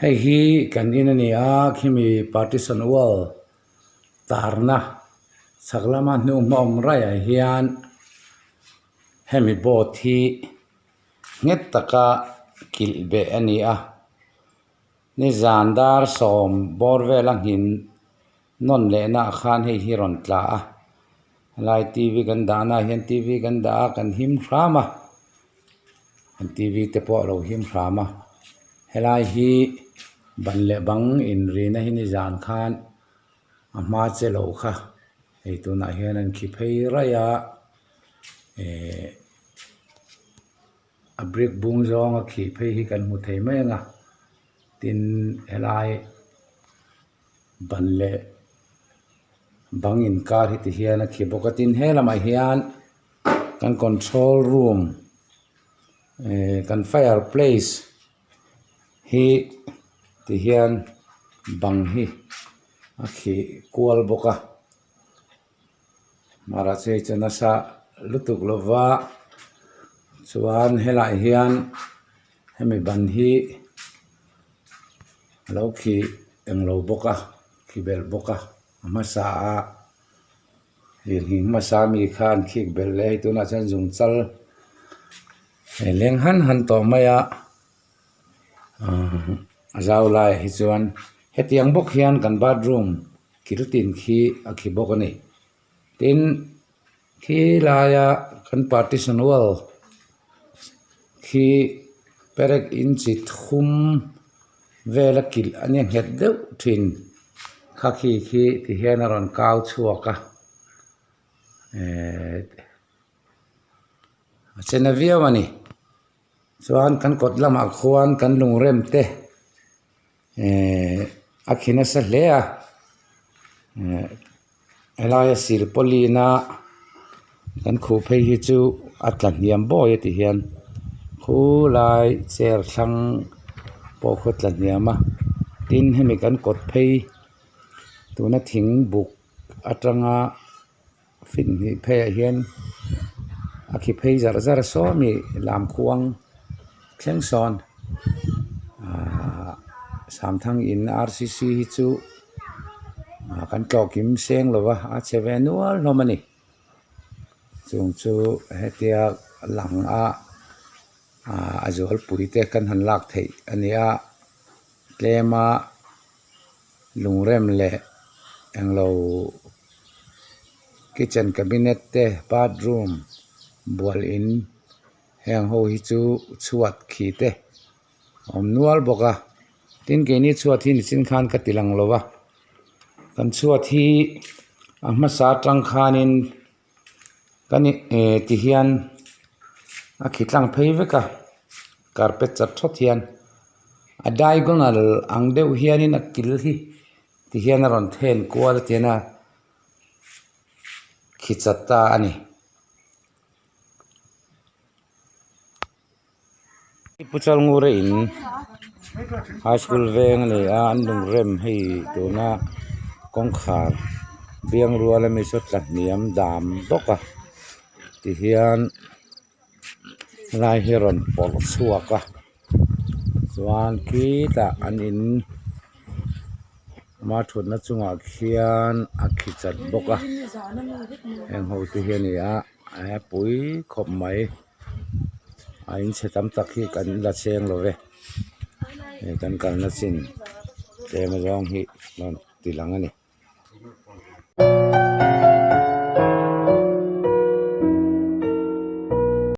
Hei hi kan in a ni a khimi partition wall tarna chhak lama hnuhma awm raiah hian hemi board hi nghet taka kilh beh a ni a nizan dar sawm bawr vela nghin nawn lehna ah khan hei hi a rawn tla a helai t v kan dahna ah hian t v kan dah a kan him hram a an t v te pawh a lo him hram a helai hi ban leh bang inrina hi nizan khan a hma che lo kha hei tunah hian an khi phei raih a ehh a brick bung zawnga khi phei hi kan hmu thei mai ang a tin helai ban leh bang inkar hi ti hian a khi bawk a tin he lamah hian kan control room ehh kan fire place hi ti hian bang hi a khi kual bawk a mahse chei chu nasa lutuk lova chuan helaiah hian hemi ban hi a lo khi englo bawk a khi belh bawk a a hmasa a lirnghing hmasa ami kha an khik belh leh a hei tunah chuan zung chal a leng han han tawh mai a ahh a zau laiah hi chuan hetiang bawk hian kan bathroom kil tin khi a khi bawk a ni tin khi laia kan partition wall khi perek inchi thum vel a kilh a nia nghet deuh thin kha khi khi ti hian a rawn kau chhuak a ehh a chena viau a ni chuan kan kawt lamah khuan kan lungrem te ehh a khi nasa hle a ehh helaia silpawlin a kan khuh phei hi chu a tla hniam bawi a ti hian khulai chair thlang pawh khu a tla hniam a tin hemi kan kawt phei tuna thing buk atanga fit hnih phei ah hian a khi phei zar zar a saw ami lamkhuang thleng sawn ahh samthang in r c c hi chu ah kan tlawh kim seng lo va a chhe ve nual hlawm a ni chung chu hetia lang a ah a zualpui te kan han lak theih a ni a tlem a. Lungrem leh englo kitchen cabinet te bathroom bual in heng ho hi chu chhuat khi te a awm nual bawk a tin keini chhuat hi nichin khan ka ti lang lo va kan chhuat hi a hmasa atang khanin Ka ni eh ti hian a khi tlang phei vek a carpet chat thawt hian a diagonal ang deuh hianin a kil hi ti hian a rawn then kual a tian a khi chat ta a ni. Pu Chalngura in high school veng a ni a an lungrem hei tuna kawngkhar biang rual ami saw tla hniam dam bawk a tihian helai hi a rawn pawrh chhuak a chuan khitah an in ama thutna chungah khian a khi chat bawk a heng ho te hi a ni a a pui khawp mai. A in chhe tam tak hi kan la cheng lo ve hei kan kalna chin tlem azawng hi a rawn ti lang a ni.